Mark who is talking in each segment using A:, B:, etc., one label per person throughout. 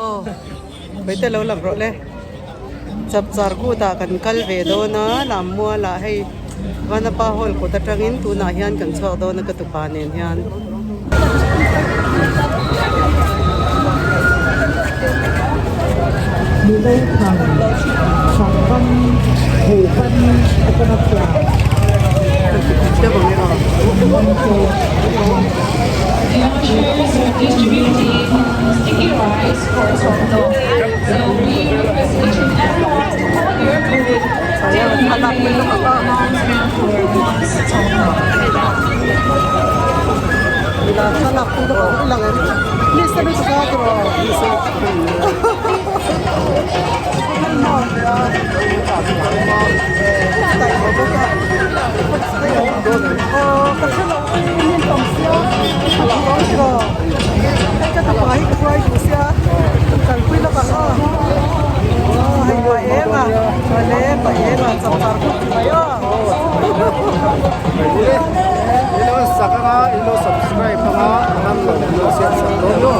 A: Aw Hmeichhe lo lang rawh le. Chapchar kut ah kan kal ve dawn a, Lammual ah hei Vanapa hall kut atangin tunah hian kan chhuak dawn a ka tupa nen hian.
B: Ilo sak anga ilo subscribe anga nan lo ilo siam sak dawn lo.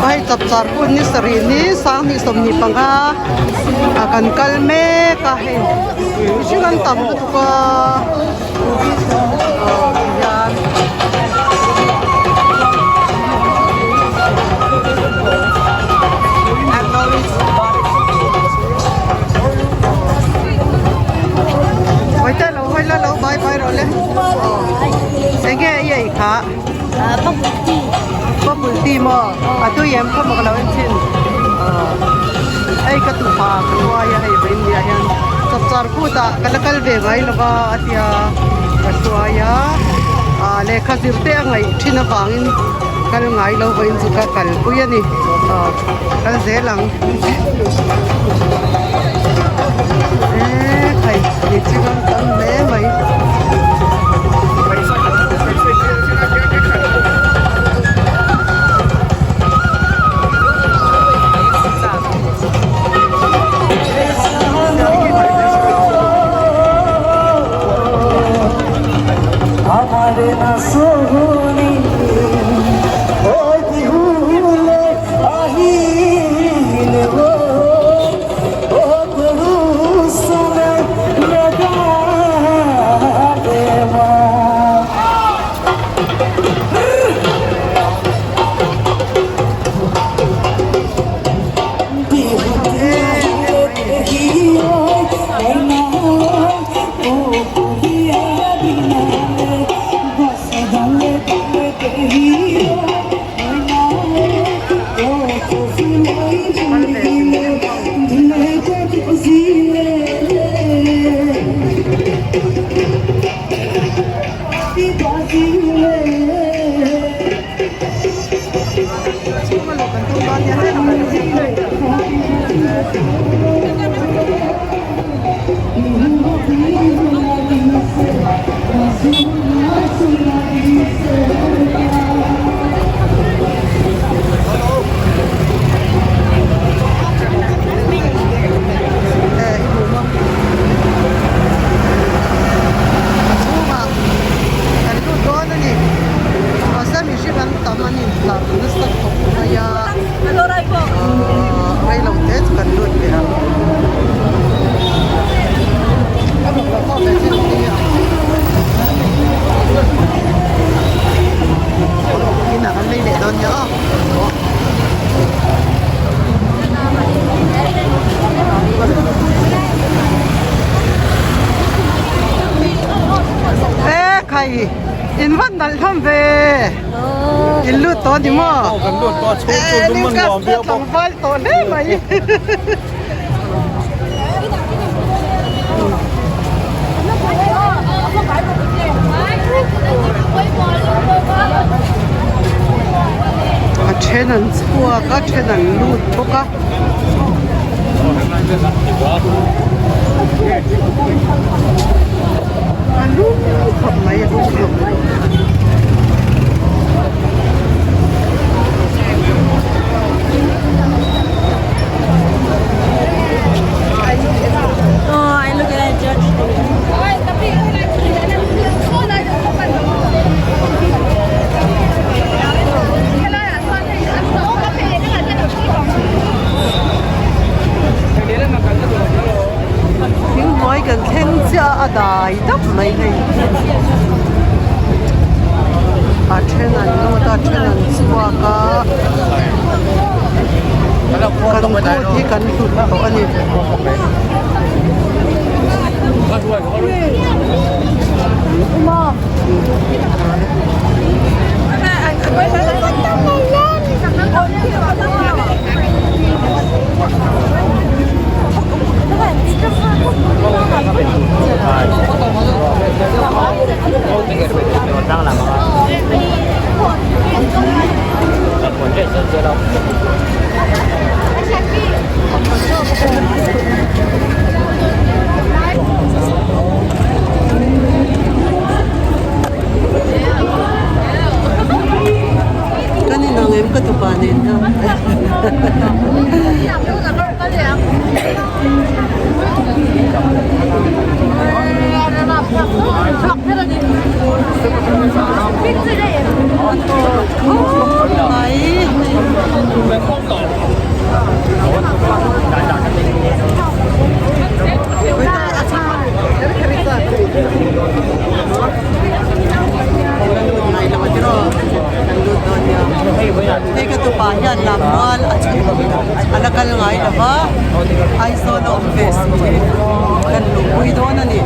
A: Hei chapchar hun ni sarih ni sanghnih 25 ah kan kal mek a hei mihring an tam lutuk a aw tihian. Hawite lo hawi la lo bye bye rawh le enge i ei kha bubble tea maw a tui em khaw mak lo en thin hei ka tupa ka hruai a hei vawiin ni ah hian chapchar kut ah ka la kal ve ngai lo va a tia ka hruai a lehkha zir te a ngaih thin avangin kal ngai lo vawiin chu ka kalpui a ni kal zel ang e khai ni chiang tam hle mai. E khai in van nalh hlawm ve in lut tawh ni maw
B: Kan lut tawh a chhung chu lum an nuam viau bawk.
A: Tlangval tawh hle mai. A then an chhuak a then an lut bawk a. A lum khawp mai a lum khawp mai. A then an lut a a then an chhuak a kan kut hi kan hlut tawh a ni. Kan inang em ka tupa nen kha. Hei ka tupa hian lammual a chhun a la kal ngai lo va Aizawl a awm ve si kan luhpui dawn a ni.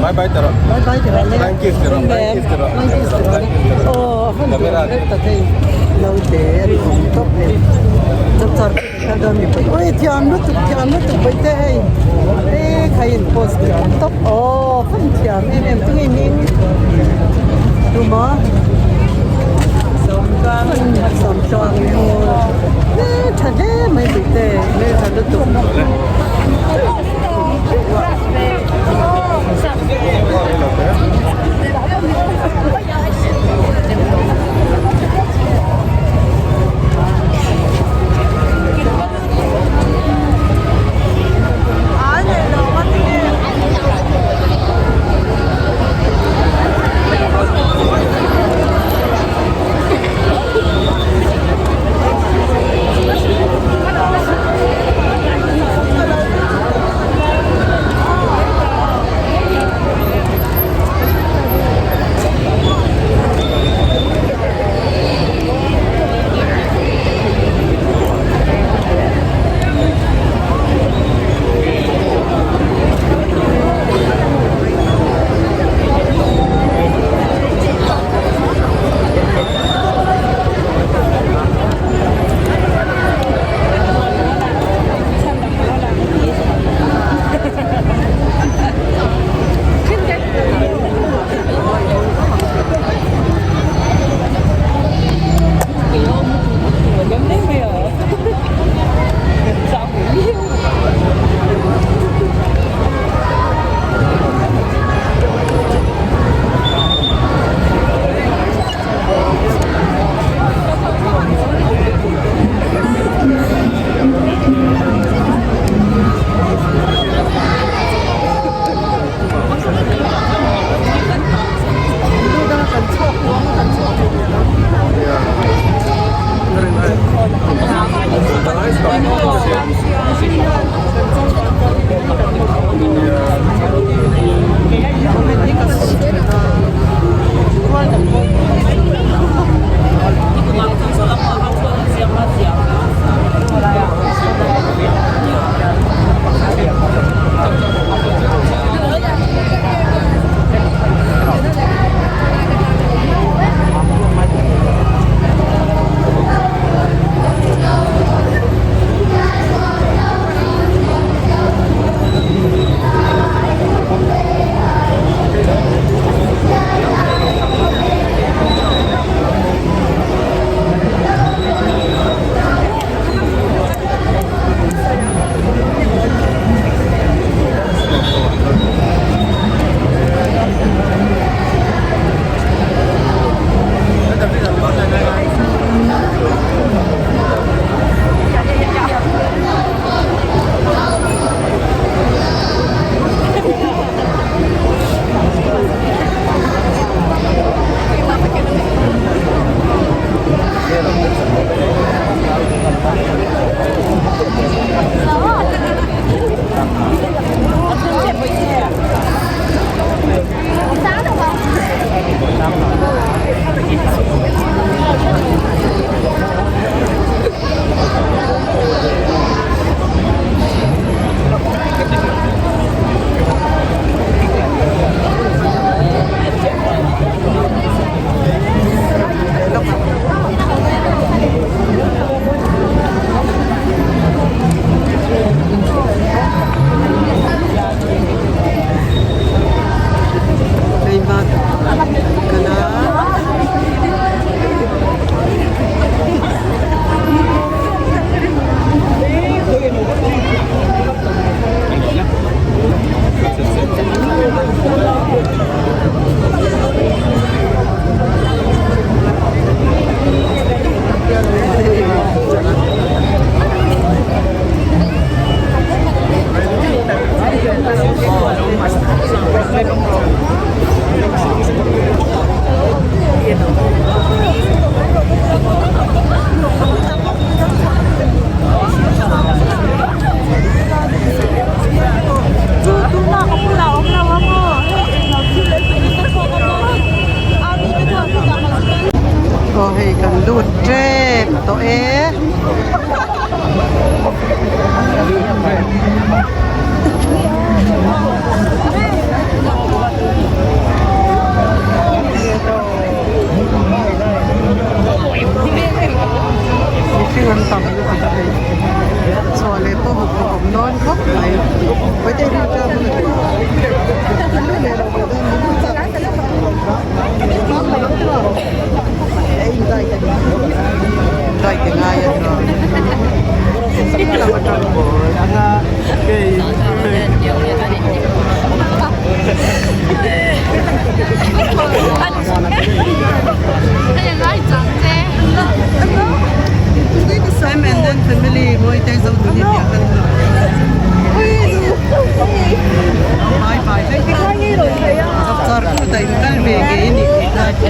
B: Bye bye ti rawh.
A: Bye bye ti rawh le.
B: Thank you ti rawh. Thank you ti rawh.
A: Thank you ti rawh le. Aw a hun tur ang rep ta thei naute a ni awm tawp hei. Chapchar kut a kal dawn mipui. Ui thiam lutuk thiam lutuk bawihte hei. E khai in post thiam tawp. Aw fan thiam em em tunge hming tuma sawmtluang aw hmeltha hle mai bawihte hmeltha lutuk.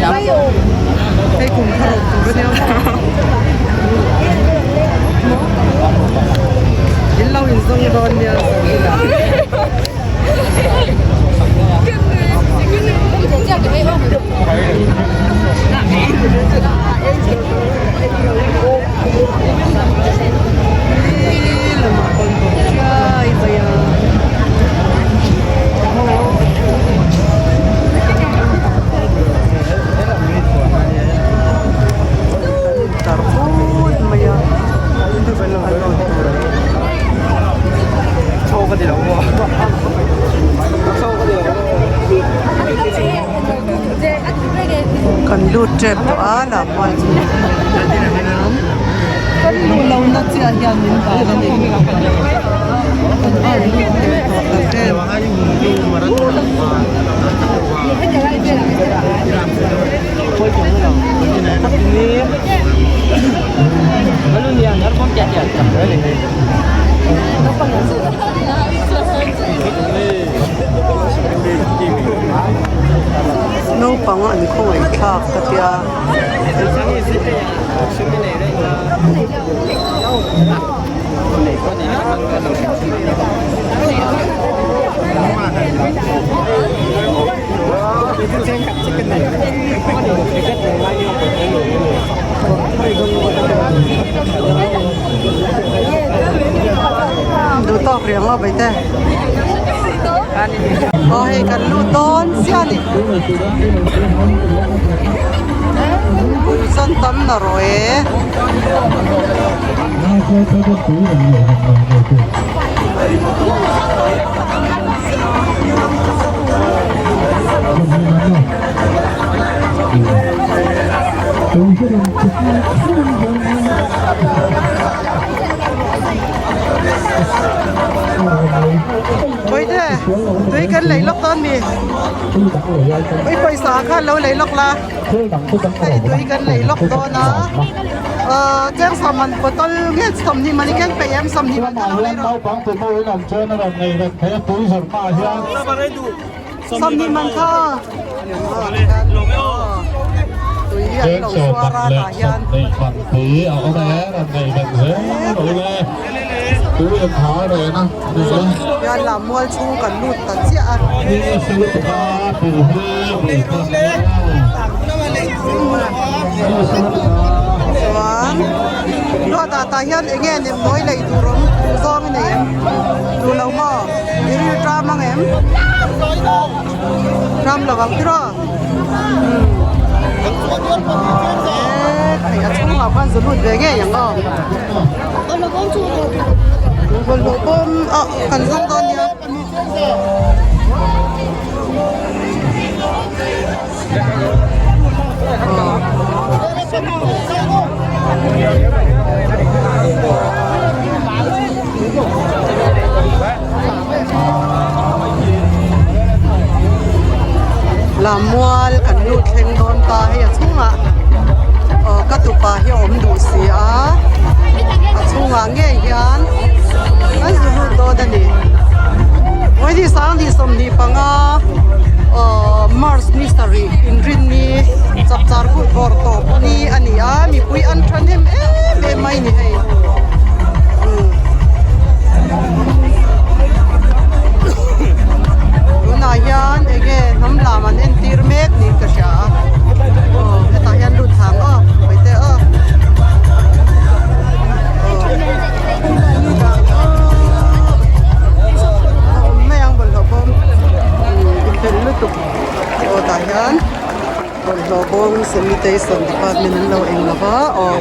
A: Hei kum thar awm tur ania in lo in zawng dawn nia Lamah pawn bawk chiai mai a. Tar phut mai a a lawn tur Kan lut tep tawh a lamah chuan kan luh lohna chiah hian min van a ni kan van lut tep tawh tak em. Naupang an khawngaih thlak ka tia. Duh tawk riang lo bai te. Aw hei kan lut dawn chiah a ni. Pui sawn tam na rawh e. Puite tui kan lei lawk dawn mi i pawisa khan lo lei lawk la hei tui kan lei lawk dawn a ahh cheng sawm an bottle nge 20 man i keng peih em 20 man kha lo lei rawh 20 man kha tui hi an lo suar a tah hian. Hian lam mual chhung kan lut ta chiah a. Chuan ruatah tah hian eng nge nem nawi lei tur awm zawng i nei em? Duh lo maw? I ril ṭam ang em? Ṭam lo ang tiraw? Eee hei a chhungah khan zu lut ve ngei ang aw. Bawlhhlawh bawm ah kan zawng dawn nia. Lammual kan lut thleng dawn ta hei a chhungah aw ka tupa hi a awm duh si a a chhungah ngei hian an zu lut dawn a ni vawiin sangni 25 aw march ni sarih inrinni chapchar kut bawr tawp ni a ni a mipui an thahnem em em mai a ni hei. Tunah hian enge hnam lam an entir mek niin ka hria a aw hetah hian lut thang aw hmeichhe aw aw a awm mai ang bawlhhlawh bawm inphelh lutuk aw tah hian bawlhhlawh bawm sanitation department an lo eng lova aw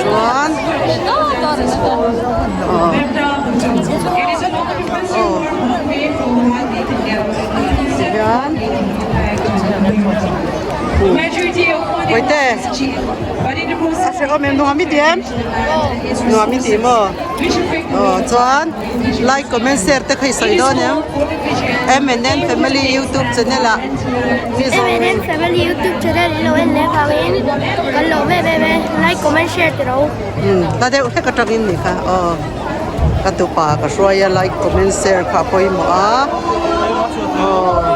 A: chuan aw aw tihian Bawihte a hrehawm em nuam i ti em nuam i ti maw aw chuan like comment share te kha i sawi dawn em M and N family youtube channel ah mi zawng
C: M and N family youtube channel in lo en leh vangin kan lo em em e like comment share ti ro
A: umm hla deuh hlek atangin ni kha aw ka tupa ka hruai a like comment share kha a pawimawh a aw.